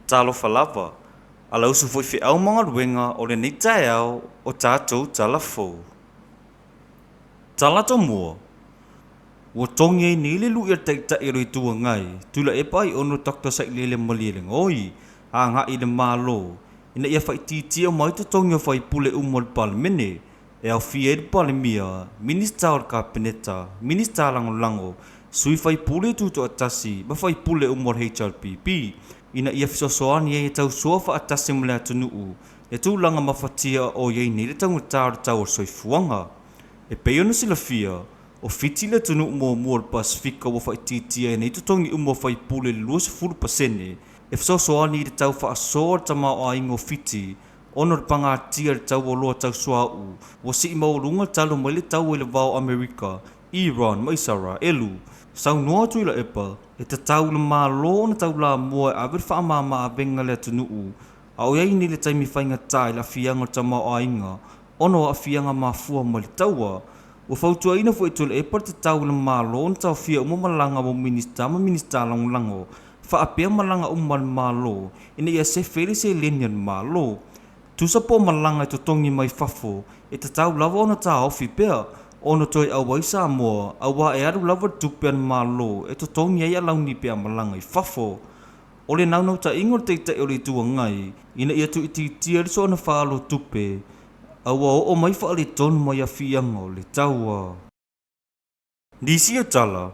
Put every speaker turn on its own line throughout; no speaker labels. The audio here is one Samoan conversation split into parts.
Talofa lava, a lausu foi feau ma galuega o lenei taeao o tatou tala fou. Tala Tomua, Ua togi ai nei le lui a le Taitai o le Itu Agai, Tuilaepa Aiono Doctor Sailele Malielegaoi, agai i le Malo ina ia faaitiitia uma ai totogi o faipule uma o le Palemene, e aofia ai le Palemia, Minisita o le Kapeneta, Minisita Lagolago, sui faipule tutoatasi ma faipule uma o le HRPP, ina ia fesoasoani ai e tausoa faatasi ma le atunuu le tulaga mafatia o i ai nei le taugata o le tau o le soifuaga. E pei ona silafia, o Fiti le atunuu muamua o le Pasefika ua faaitiitia ai nei totogi uma o faipule i le 20% e fesoasoani i le tau faasoa o le tamaoaiga o Fiti ona o le pagatia i le tau o oloa tau suauu ua sii maualuga talu mai le taua i le va o Amerika, Iran ma Isaraelu. Saunoa Tuilaepa, e tatau i le Malo ona taulamua e ave le faamama-avega i le atunuu a o i ai nei le taimi faigata i le aafiaga o le tamaoaiga ona o aafiaga mafua mai le taua. Ua fautuaina foi e Tuilaepa le tatau i le Malo ona taofia uma malaga mo Minisita ma Minisita Lagolago faapea malaga uma a le Malo ina ia sefe ai le seleni a le Malo. Tusa po o malaga e totogi mai fafo, e tatau lava ona taofi pea ona toe auai Samoa aua e alu lava le tupe a le Malo e totogi ai alauni pe a malaga i fafo. O le naunautaiga o le Taitai o le Itu Agai ina ia tuuitiitia le soona faaalotupe a ua oo mai faaletonu mai afiaga o le taua. Nisi o tala,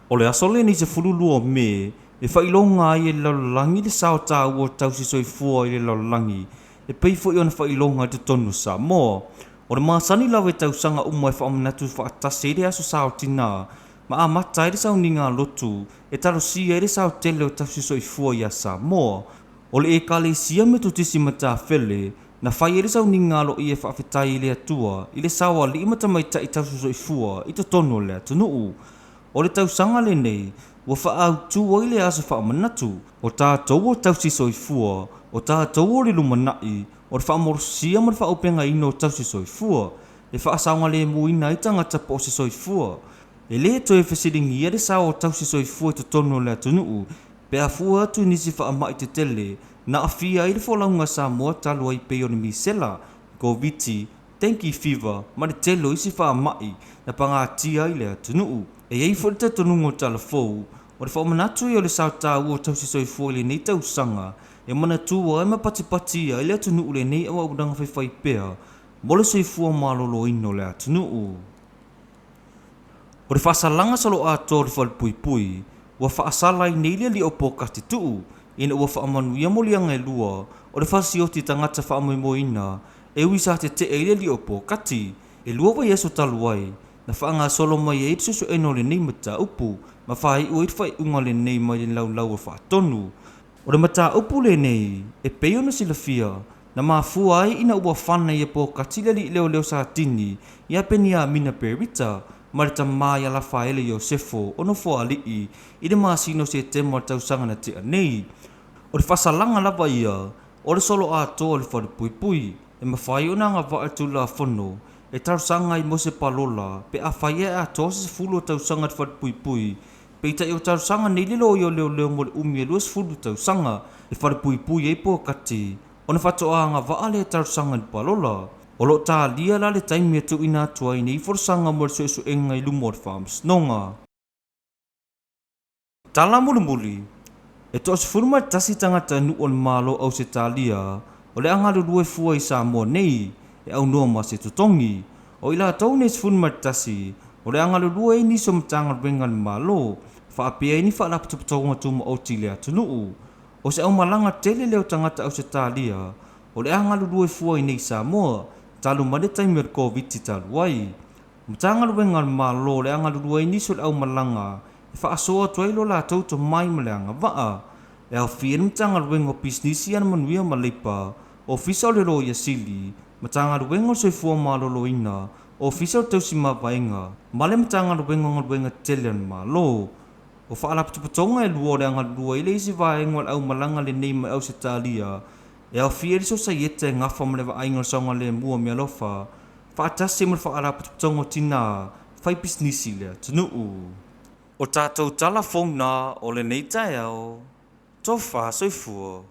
o le aso lenei 12 o Me e faailoga ai e le lalolagi le sao taua o tausi soifua i le lalolagi e pei foi ona faailoga i totonu o Samoa. O le masani lava i tausaga uma e faamanatu faatasi ai le aso sao tinā ma amata ai le sauniga lotu e talosia ai le sao tele o tausi soifua iā Samoa. O le Ekalesia Metotisi Matafele na fai ai le sauniga aloaia e faafetai i le Atua i le sao o alii ma tamaitai tausisoifua i totonu o le atunuu. O le tausaga lenei ua faaautu ai le aso faamanatu, o tatou o tausisoifua, o tatou o le lumanai, o le faamalosia ma le faaaupegaina o tausisoifua e faasaogalemuina ai tagata po o se soifua. E le toe fesiligia le sao o tausisoifua i totonu o le atunuu pe a fua atu i nisi faamai tetele na aafia ai le folauga a Samoa talu ai pei o le misela, Koviti, dengue fever ma le tele o isi faamai na pagatia ai le atunuu. E i ai foi le talitonuga o tala fou, o le faamanatu ia o le sao taua o tausisoifua i lenei tausaga e manatua ai ma patipati ai le atunuu i lenei auaunaga faifaipea mo le soifua maloloina o le atunuu. O le faasalaga soloatoa o le falepuipui ua faasala ai nei le alii o Pokati Tuu ina ua faamanuia moliaga e lua o le fasioti tagata faamoemoeina e ui sa tetee ai le alii o Pokati. E lua vaiaso talu ai na faagasolo mai ai le suesuega o lenei mataupu ma faaiu ai le faaiuga lenei mai le laulau o Faatonu. O le mataupu lenei e pei ona silafia na mafua ai ina ua fana ia Pokati le alii leoleo Satini ia Peniamina Perita ma le tamā ia Lafaele Iosefo o Nofoalii i le masina o Setema o le tausaga na tea nei. O le faasalaga lava ia o le soloatoa o le falepuipui e mafai ona agavaa i le Tulafono e talosaga ai mo se palola pe afai e atoa se 10 o tausaga i le falepuipui. Peitai o talosaga nei le loia o leoleo mo le umi e 20 tausaga e falepuipui ai Pokati ona faatoa agavaa lea e talosaga i le palola. O lo o talia la le taimi e tuuina atu ai nei folasaga mo le suesuega i luma o le Faamasinoga. Tala mulimuli, E toa-11 tagatanuu o le Malo o Ausetalia o le a galulue fua i Samoa nei e aunoa ma se totogi. O i latou nei 11 o le a galulue ai nisi o Matagaluega a le Malo faapea ai ni Faalapotopotoga Tumaoti i le atunuu. O se aumalaga tele lea o tagata Ausetalia o le a galulue fua i nei i Samoa talu mai le taimi o le Koviti talu ai. Matagaluega a le Malo o le a galulue ai nisi o le aumalaga e faasoa atu ai lo latou tomai ma le agavaa. E aofia ai le Matagaluega o Pisinisi, Alamanuia ma Leipa, Ofisa o le Loia Sili, Matagaluega o le Soifua Maloloina, Ofisa o le Tausi Mavaega ma le Matagaluega o Galuega Tetele a le Malo. O faalapotopotoga e lua o le a galulue ai le isi vaega o le aumalaga lenei mai Ausetalia e aofia ai le Sosaiete e gafa ma le vaaiga o le saogalemu o meaalofa faatasi ma le Faalapotopotoga o Tina Fai Pisinisi i le atunuu. O tatou tala fou na o lenei taeao, Tofa Soifua.